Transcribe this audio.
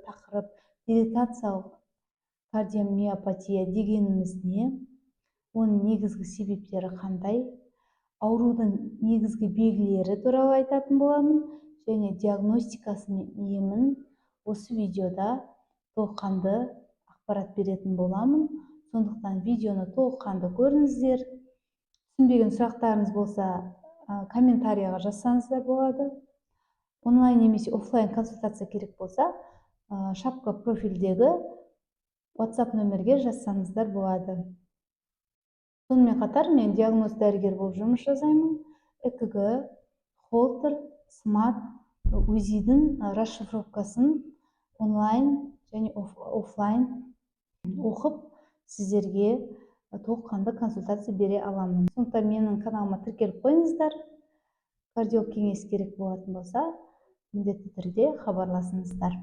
Тақырып: дилатациялық кардиомиопатия дегеніміз не, оның негізгі себептері қандай, аурудың негізгі белгілері туралы айтатын боламын және диагностикасы мен емін осы видеода толыққанды ақпарат беретін боламын. Сондықтан видеоны толыққанды көріңіздер. Түсінбеген сұрақтарыңыз болса, комментарийға жазсаңыздар болады. Онлайн немесе офлайн консультация керек болса, шапка профильдегі WhatsApp нөмірге жазсаңыздар болады. Сонымен қатар мен диагноз дәрігер болып жұмыс жасаймын. ЭКГ, холтер, СМАД, УЗИ-дің расшифровкасын онлайн және офлайн оқып, сіздерге толыққанды консультация бере аламын. Сондықтан менің каналыма тіркеліп қойыңыздар. Кардиолог кеңес керек болатын болса, міндетті түрде хабарласыңыздар.